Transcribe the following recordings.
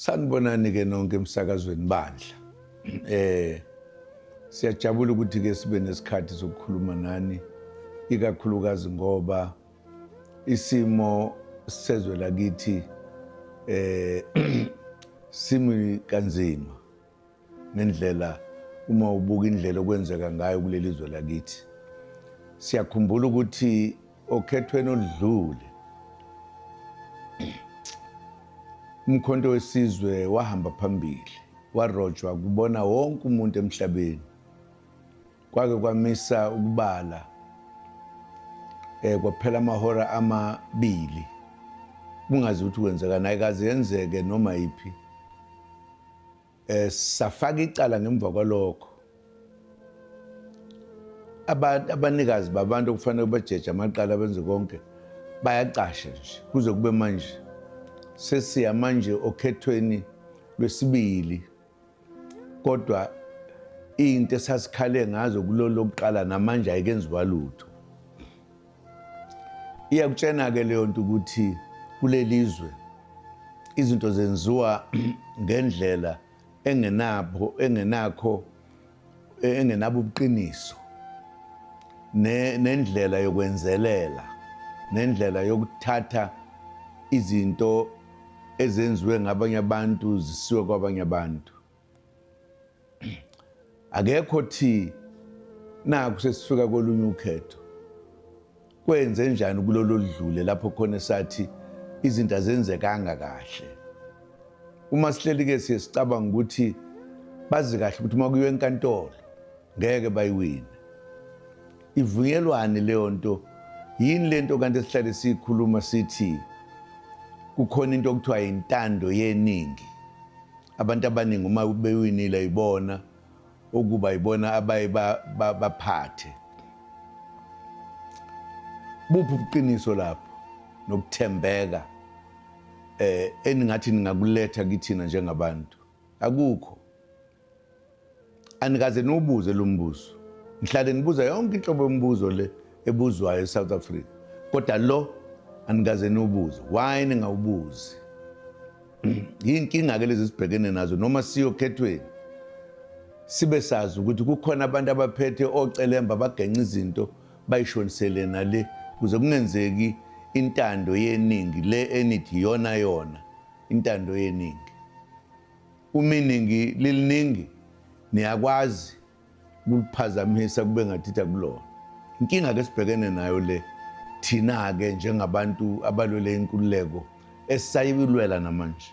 Sanibonani ke nonke emsakazweni bandla. Eh siyajabula ukuthi ke sibe nesikhathi sokukhuluma nani ikakhulukazi ngoba isimo sezwe lakithi eh simi kanzima ngendlela uma ubuka indlela okwenzeka ngayo kuleli zwe lakithi. Siyakhumbula ukuthi okhethweni oludlule uMkhonto weSizwe wahamba phambili warojwa kubona wonke umuntu emhlabeni kwake kwamisa ukubala eh kwaphela amahora amabili kungazi ukuthi kwenzekani ayikaze yenzeke noma yiphi Eh safaka icala ngemva kwalokho. Abantu abanikazi babantu okufanele bajeje amaqala benze konke bayacasha nje kuze kube manje. Sesiya manje okhethweni lwesibili kodwa into esasikhale ngazo kulolu lokuqala namanje ayikenziwa lutho. Iyakutshena-ke leyo nto ukuthi kuleli zwe izinto zenziwa ngendlela engenapho engenakho engenabo ubuqiniso nendlela yokwenzelela nendlela yokuthatha izinto ezenziwe ngabanye abantu zisiwe kwabanye abantu. Akekho thi naku sesifika kolunye ukhetho kwenze njani kulolu oludlule lapho khona sathi izinto azenzekanga kahle uma sihleli ke siye sicabanga ukuthi bazi kahle ukuthi uma kuyiwe enkantolo ngeke bayiwine ivunyelwane leyo nto yini lento kanti esihlale siyikhuluma sithi kukhona into okuthiwa intando yeningi Abantu abaningi uma bewinile yibona ukuba yibona abaye baphathe. Buphi ubuqiniso lapho nokuthembeka eh eningathi ningakuletha kithina njengabantu? Akukho. Anikaze niwubuze lo mbuzo. Ngihlale nibuza yonke inhlobo yombuzo le ebuzwayo eSouth Africa. Kodwa lo anikaze niwubuze. Why ningawubuzi? Yinkinga-ke lezi sibhekene nazo noma siyokhethweni sibe sazi ukuthi kukhona abantu abaphethe ocelemba bagenca izinto bayishonisele nale kuze kungenzeki intando yeningi le enithi yona yona intando yeningi. Uma iningi liliningi niyakwazi ukuliphazamisa kube ngathi akulona. Inkinga ke sibhekene nayo le thina-ke njengabantu abalwele inkululeko esisayilwela namanje.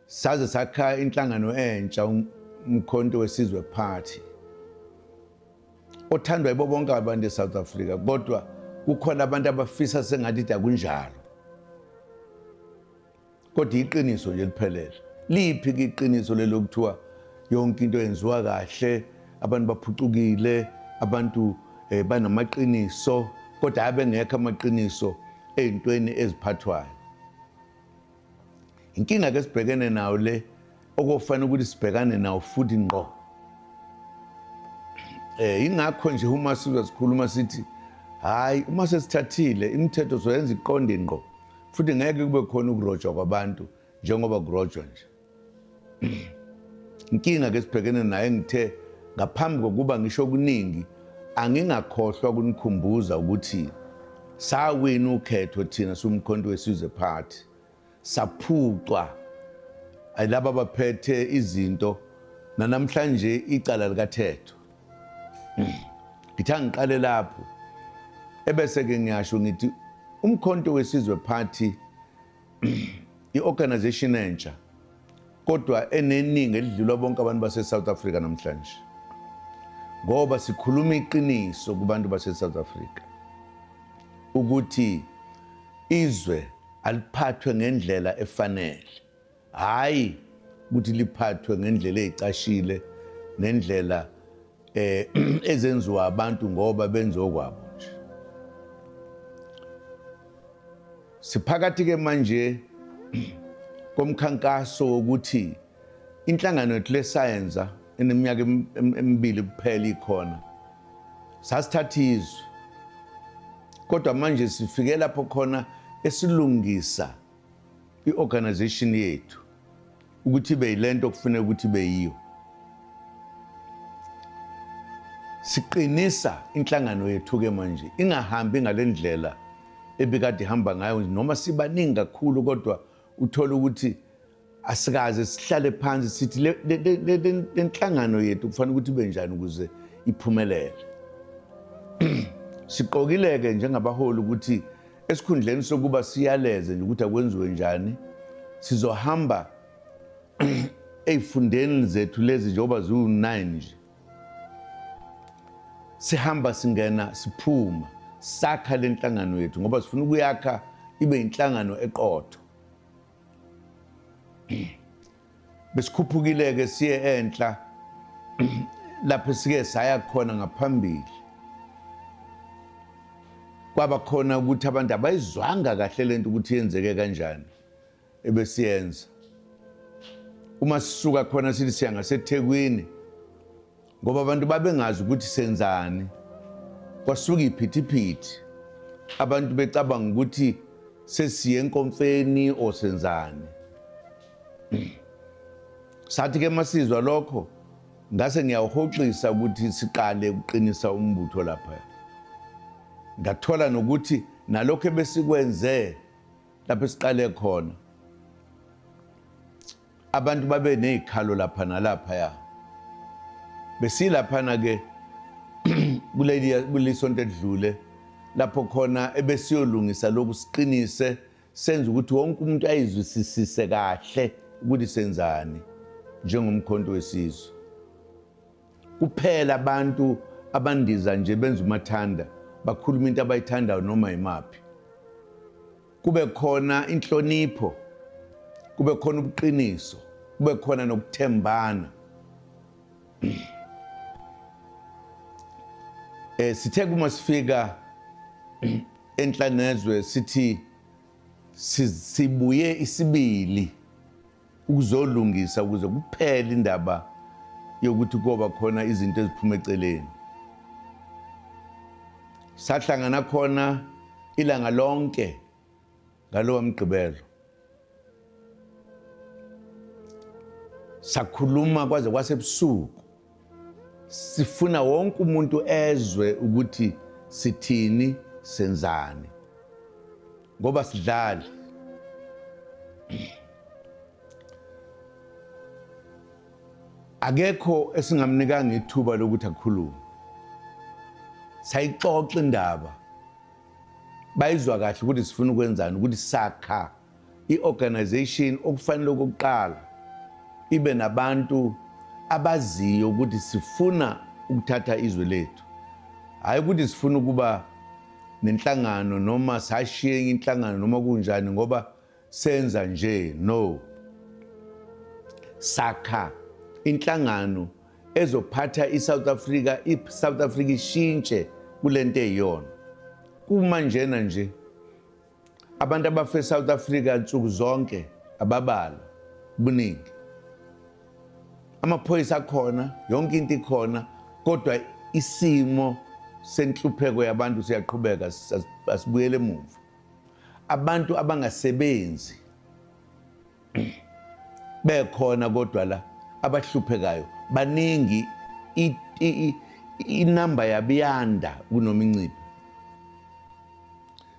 Saze sakha inhlangano entsha uMkhonto weSizwe Party othandwa yibo bonke abantu eSouth Africa kodwa kukhona abantu abafisa sengathi akunjalo. Kodwa iqiniso nje liphelele. Liphi ke iqiniso lelo kuthiwa yonke into yenziwa kahle, abantu baphucukile, abantu eh, banamaqiniso, kodwa abengekho amaqiniso ey'ntweni eziphathwayo. Inkinga ke sibhekene nayo le okufanele ukuthi sibhekane nawo futhi ngqo. Eh ingakho nje uma sizwa sikhuluma sithi hayi uma sesithathile imithetho soyenza iqonde ngqo futhi ngeke kube khona ukurojwa kwabantu njengoba kurojwa nje. Inkinga ke sibhekene nayo engithe ngaphambi kokuba ngisho okuningi angingakhohlwa kunikhumbuza ukuthi sawina ukhetho thina siwumkhonto wesizwe party saphucwa ayilaba abaphethe izinto nanamhlanje icala likathetho ngithi angiqale lapho ebese ke ngiyasho ngithi umkhonto wesizwe party i-organization entsha kodwa eneningi elidlula bonke abantu base-South Africa namhlanje ngoba sikhuluma iqiniso kubantu base-South Africa ukuthi izwe aliphathwe ngendlela efanele hhayi ukuthi liphathwe ngendlela eyicashile nendlela eh ezenziwa abantu ngoba benze okwabo nje siphakathi ke manje komkhankaso wokuthi inhlangano yethu lesayenza eneminyaka emibili kuphela ikhona sasithatha izwe kodwa manje sifike lapho khona esilungisa i-organization yethu ukuthi ibe yilento okufuneka ukuthi ibe yiyo. Siqinisa inhlangano yethu-ke manje ingahambi ngale ndlela ebikade ihamba ngayo, noma sibaningi kakhulu, kodwa uthola ukuthi asikaze sihlale phansi sithi le nhlangano yethu kufanele ukuthi ibe njani ukuze iphumelele. Siqokile-ke njengabaholi ukuthi esikhundleni sokuba siyaleze nje ukuthi akwenziwe njani, sizohamba ey'fundeni zethu lezi njengoba ziwu-9 nje, sihamba singena siphuma sakha le nhlangano yethu ngoba sifuna ukuyakha ibe inhlangano eqotho. Besikhuphukile-ke siye enhla lapho sike saya khona ngaphambili, kwaba khona ukuthi abantu abayizwanga kahle lento ukuthi yenzeke kanjani ebesiyenza. Uma sisuka khona sithi siya ngaseThekwini ngoba abantu babengazi ukuthi senzani, kwasuka iphithiphithi, abantu becabanga ukuthi sesiye enkomfeni or senzani. Sathi ke masizwa lokho, ngase ngiyawuhoxisa ukuthi siqale ukuqinisa umbutho lapha. Ngathola nokuthi nalokho ebesikwenze lapho esiqale khona, abantu babe nezikhalo lapha nalaphaya. Besilaphana ke kuleli kulisonto edlule lapho khona ebesiyolungisa lokhu, siqinise senze ukuthi wonke umuntu ayizwisisise kahle ukuthi senzani njengomkhonto wesizwe. Kuphela abantu abandiza nje benza umathanda, bakhuluma into abayithandayo noma imaphi. Kube khona inhlonipho, kube khona ubuqiniso, kube khona nokuthembana. Sithe kuma sifika enhlanezwe sithi sibuye isibili ukuzolungisa ukuze kuphele indaba yokuthi koba khona izinto eziphuma eceleni. Sahlangana khona ilanga lonke ngalowa mgqibelo, sakhuluma kwaze kwasebusuku, sifuna wonke umuntu ezwe ukuthi sithini, senzani, ngoba sidlali. Akekho esingamnikanga ithuba lokuthi akhulume. Sayixoxa indaba, bayizwa kahle ukuthi sifuna ukwenzani, ukuthi sakha i-organization okufanele okokuqala ibe nabantu abaziyo ukuthi sifuna ukuthatha izwe lethu, hhayi ukuthi sifuna ukuba nenhlangano noma sashiye enye inhlangano noma kunjani ngoba senza nje. No, sakha inhlangano ezophatha i-South Africa, i-South Africa ishintshe kulento eyiyona kumanjena nje. Abantu abafe e-South Africa nsuku zonke ababala buningi, amaphoyisa akhona, yonke into ikhona, kodwa isimo senhlupheko yabantu siyaqhubeka, asibuyele emuva. Abantu abangasebenzi bekhona, kodwa la abahluphekayo baningi, inamba yabiyanda kunoma inciphe.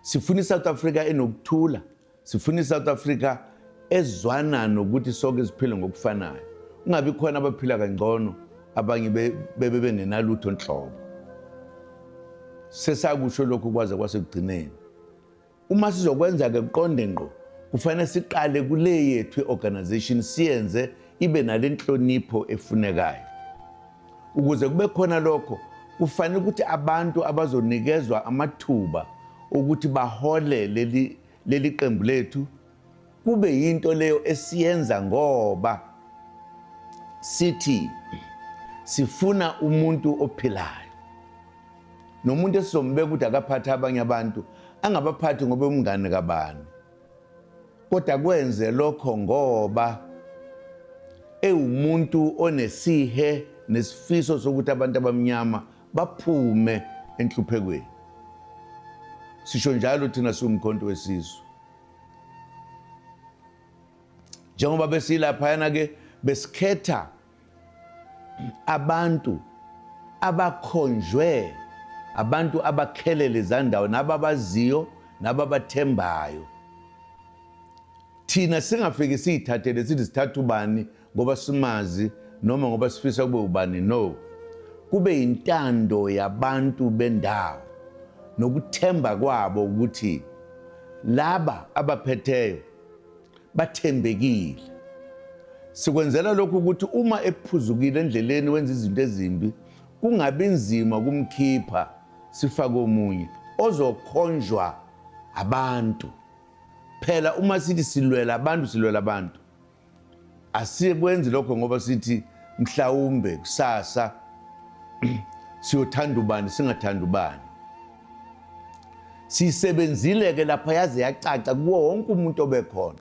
Sifuna iSouth Africa enokuthula, sifuna iSouth Africa ezwana nokuthi sonke siphile ngokufanayo, kungabi khona abaphila kangcono abanye bebe bengenalutho nhlobo. Sesakusho lokhu kwaze kwasekugcineni. Uma sizokwenza-ke kuqonde ngqo, kufanele siqale kule yethu i-organization, siyenze ibe nale nhlonipho efunekayo. Ukuze kube khona lokho, kufanele ukuthi abantu abazonikezwa amathuba ukuthi bahole leli qembu lethu kube yinto leyo esiyenza ngoba sithi sifuna umuntu ophilayo, nomuntu esizombeka ukuthi akaphathe abanye abantu, angabaphathi ngoba umngane kabani, kodwa kwenze lokho ngoba ewumuntu onesihe nesifiso sokuthi abantu abamnyama baphume enhluphekweni. Sisho njalo thina siwumkhonto wesizwe. Njengoba besilaphayana ke besikhetha abantu abakhonjwe abantu abakhelele zandawo nababaziyo nababathembayo. Thina singafiki siyithathele sithi sithatha ubani ngoba simazi noma ngoba sifisa kube ubani, no. Kube intando yabantu bendawo nokuthemba kwabo ukuthi laba abaphetheyo bathembekile. Sikwenzela lokhu ukuthi uma ephuzukile endleleni wenza izinto ezimbi kungabi nzima kumkhipha sifake omunye ozokhonjwa abantu. Phela uma sithi silwela abantu, silwela abantu. Asikwenzi lokho ngoba sithi mhlawumbe kusasa siyothanda ubani singathanda ubani. Sisebenzile ke lapha yaze yacaca kuwo wonke umuntu obekhona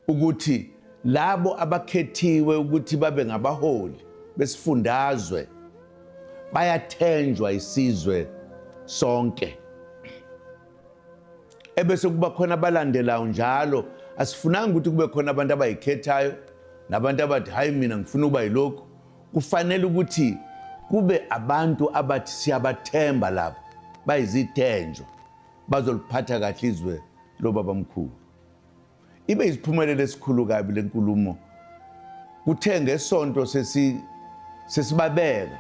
ukuthi labo abakhethiwe ukuthi babe ngabaholi besifundazwe bayathenjwa isizwe sonke. Ebese kuba khona abalandelayo njalo. Asifunanga ukuthi kube khona abantu abayikhethayo nabantu abathi hayi mina ngifuna ukuba yilokhu. Kufanele ukuthi kube abantu abathi siyabathemba laba, bayizithenjwa, bazoliphatha kahle izwe lobabamkhulu. Ibe isiphumelelo esikhulu kabi lenkulumo. Kuthe ngesonto sesi sesibabeka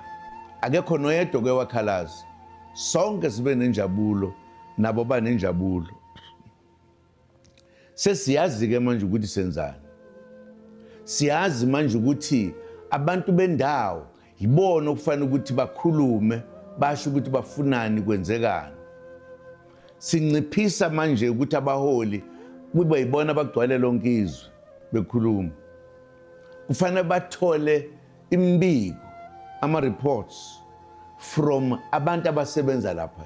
akekho noyedwa oke wakhalaza. Sonke sibe nenjabulo nabo banenjabulo. Sesiyazi-ke manje ukuthi senzani. Siyazi manje ukuthi abantu bendawo yibona okufanele ukuthi bakhulume basho ukuthi bafunani kwenzekani. Sinciphisa manje ukuthi abaholi kube yibona abagcwale lonke izwe bekhuluma. Kufanele bathole imibiko, ama-reports from abantu abasebenza lapha.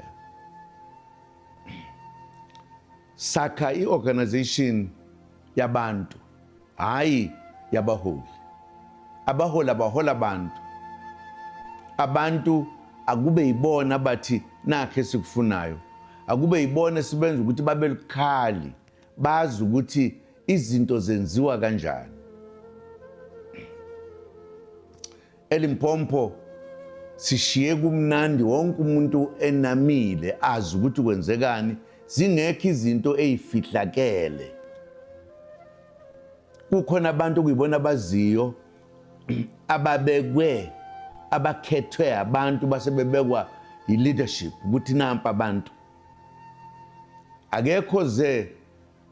Sakha i-organization yabantu, hhayi yabaholi. Abaholi abahola abantu. Abantu akube yibona abathi nakho esikufunayo. Akube yibona esibenza ukuthi babe lukhali, bazi ukuthi izinto zenziwa kanjani. ELimpopo sishiye kumnandi, wonke umuntu enamile azi ukuthi kwenzekani, zingekho izinto ezifihlakele. Kukhona abantu okuyibona abaziyo ababekwe, abakhethwe abantu base bebekwa yi-leadership ukuthi nampa abantu. Akekho ze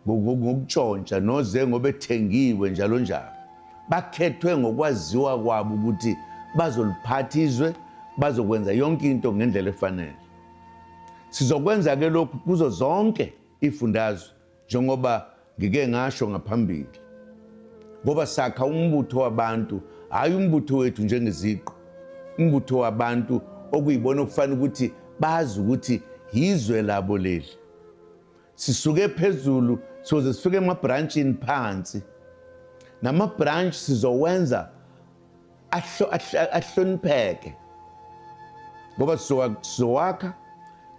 ngokutshontsha noze ngoba ethengiwe njalo njalo. Bakhethwe ngokwaziwa kwabo ukuthi bazoliphatha izwe, bazokwenza yonke into ngendlela efanele. Sizokwenza-ke lokhu kuzo zonke ifundazwe njengoba ngike ngasho ngaphambili, ngoba sakha umbutho wabantu, hhayi umbutho wethu njengeziqu, umbutho wabantu okuyibona okufanele ukuthi bazi ukuthi yizwe labo leli. Sisuke phezulu soze sifike emabranchini phansi, namabranch sizowenza ahlonipheke ngoba sizowakha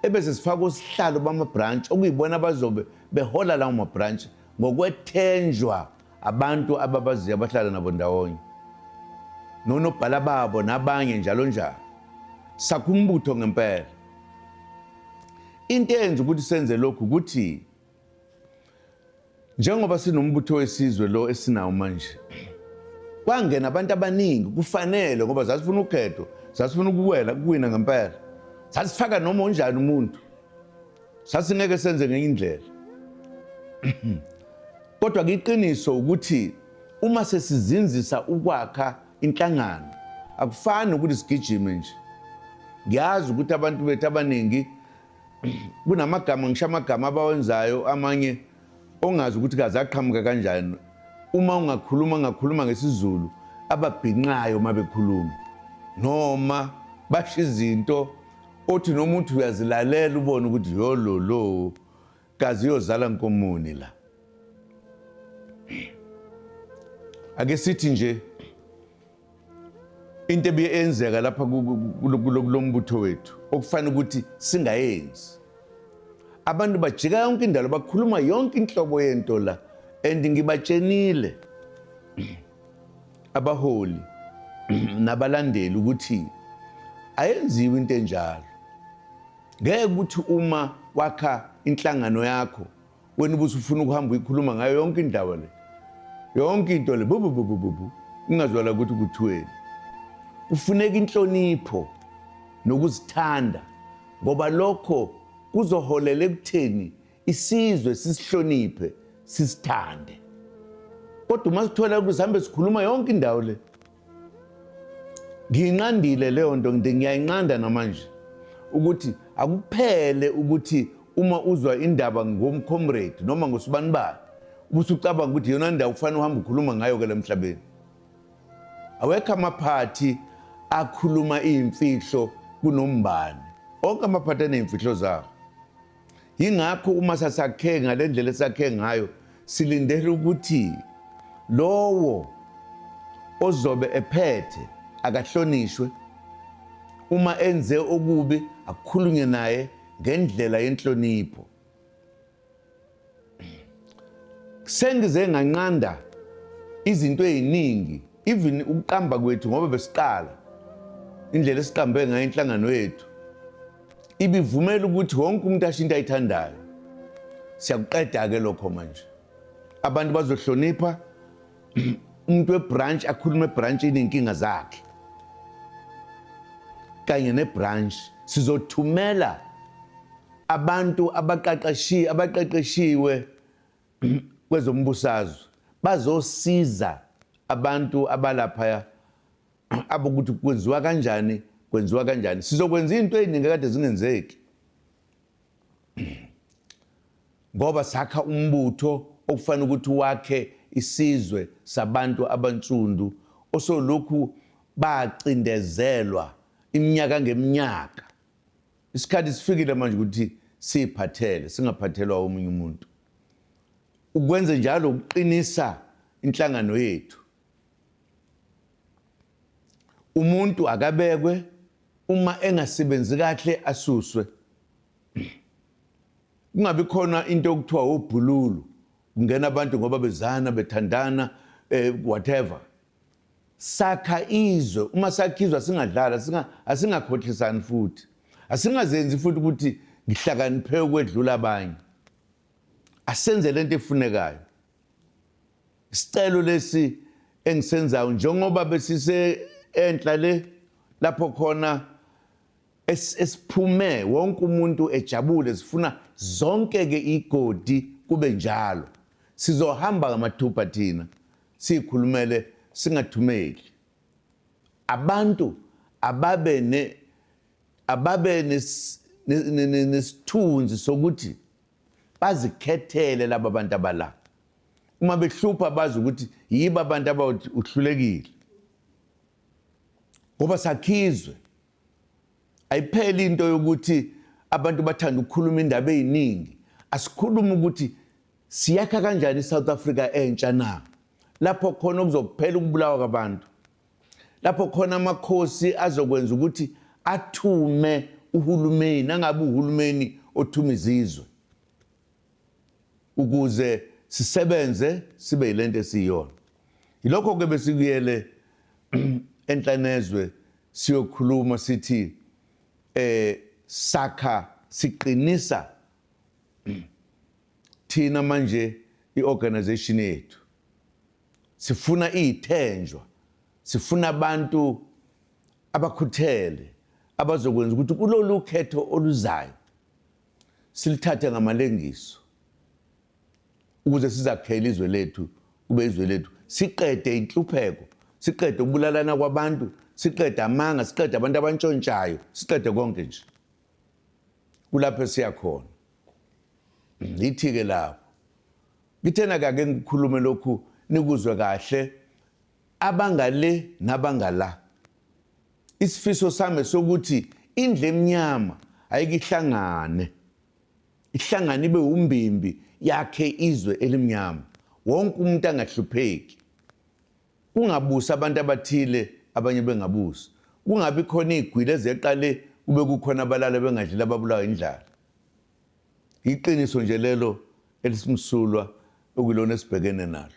ebese sifaka osihlalo bama-branch okuyibona abazobe behola lawo ma-branch ngokwethenjwa abantu ababaziyo abahlala nabo ndawonye nonobhala babo nabanye njalo njalo. Sakha umbutho ngempela. Into eyenza ukuthi senze lokhu ukuthi njengoba sinombutho wesizwe lo esinawo manje, kwangena abantu abaningi kufanele ngoba sasifuna ukhetho, sasifuna ukuwela kuwina ngempela, sasifaka noma unjani umuntu, sasingeke senze ngenye indlela. Kodwa ke iqiniso ukuthi uma sesizinzisa ukwakha inhlangano akufani ukuthi sigijime nje. Ngiyazi ukuthi abantu bethu abaningi kunamagama, ngisho amagama abawenzayo amanye ongazi ukuthi kaze aqhamuka kanjani. Uma ungakhuluma ngakhuluma ngesiZulu ababhinqayo uma bekhuluma noma basho izinto othi noma uthi uyazilalela ubone ukuthi yololo kaze iyozala nkomoni la. Ake sithi nje into ebiyenzeka lapha kulo mbutho wethu okufanele ukuthi singayenzi. Abantu bajika yonke indalo, bakhuluma yonke inhlobo yento la And ngibatshenile abaholi nabalandeli ukuthi ayenziwe into enjalo. Ngeke ukuthi uma wakha inhlangano yakho wena ubusufuna ukuhamba uyikhuluma ngayo yonke indawo le, yonke into le, bu bu bu bu bu, ungazwala ukuthi kuthiweni. Kufuneka inhlonipho nokuzithanda, ngoba lokho kuzoholela ekutheni isizwe sisihloniphe, sisithande. Kodwa uma sithola ukuthi sihambe sikhuluma yonke indawo le, ngiyinqandile leyo nto, ngiyayinqanda namanje ukuthi akuphele ukuthi uma uzwa indaba ngomcomrade noma ngosibanibani ubusucabanga ukuthi yona ndawo kufanele uhambe ukhuluma ngayo ke lemhlabeni. Awekho amaphathi akhuluma iy'mfihlo kunombani, onke amaphathi aney'mfihlo zawo. Yingakho uma sasakhe ngale ndlela esakhe ngayo, silindele ukuthi lowo ozobe ephethe akahlonishwe, uma enze okubi akukhulunywe naye ngendlela yenhlonipho. Sengize nganqanda izinto eziningi, even ukuqamba kwethu, ngoba besiqala indlela esiqambe ngayo inhlangano yethu ibivumela ukuthi wonke umuntu asho into ayithandayo. Siyakuqeda-ke lokho manje, abantu bazohlonipha umuntu webranch akhulume ebrantshini iy'nkinga zakhe kanye nebranch. Sizothumela abantu abaqeqeshiwe abaqeqeshiwe kwezombusazwe, bazosiza abantu abalaphaya abokuthi kwenziwa kanjani, kwenziwa kanjani. Sizokwenza into eziningi kade zingenzeki, ngoba sakha umbutho okufanele ukuthi wakhe isizwe sabantu abansundu osolokhu bacindezelwa iminyaka ngeminyaka. Isikhathi sifikile manje ukuthi siyiphathele, singaphathelwa omunye umuntu. Ukwenze njalo ukuqinisa inhlangano yethu. Umuntu akabekwe, uma engasebenzi kahle asuswe. Kungabi khona into okuthiwa ubhululu, kungena abantu ngoba bezana, bethandana, whatever. Sakha izwe, uma sakha izwe asingadlala, asingakhohlisani futhi. Asingazenzi futhi ukuthi ngihlakaniphe ukwedlula abanye. Asenze lento efunekayo. Isicelo lesi engisenzayo, njengoba besise enhla le lapho khona esiphume wonke umuntu ejabule, sifuna zonke ke igodi kube njalo. Sizohamba ngamathupha thina, sikhulumele, singathumeli abantu. Ababe ne ababe nesithunzi sokuthi bazikhethele laba bantu abala. Uma behlupha bazi ukuthi yibo abantu abawuthi uhlulekile, ngoba sakhizwe. Ayipheli into yokuthi abantu bathanda ukukhuluma indaba eziningi. Asikhulume ukuthi siyakha kanjani iSouth Africa entsha na, lapho khona okuzokuphela ukubulawa kwabantu, lapho khona amakhosi azokwenza ukuthi athume uhulumeni, angabe uhulumeni othuma izizwe, ukuze sisebenze sibe yilento esiyiyona. Yilokho ke besikuyele enhlanezwe siyokhuluma, sithi sakha, siqinisa thina manje iorganization yethu. Sifuna izithenjwa, sifuna abantu abakhuthele abazokwenza ukuthi kulolu khetho oluzayo silithathe ngamalengiso, ukuze sizakhele izwe lethu, kube izwe lethu, siqede inhlupheko, siqede ukubulalana kwabantu, siqede amanga, siqede abantu abantshontshayo, siqede konke nje. Kulapho esiya khona. Yithi-ke lapho ngithena kake ngikhulume lokhu nikuzwe kahle, abangale nabangala. Isifiso sami sokuthi indlu emnyama ayikihlangane, ihlangane ibe umbimbi, yakhe izwe elimnyama, wonke umuntu angahlupheki, kungabusi abantu abathile abanye bengabusi, kungabi khona iy'gwili ezeqa le kube kukhona abalala bengadlile, ababulawa indlala. Iqiniso nje lelo elisimsulwa. okulona esibhekene nalo.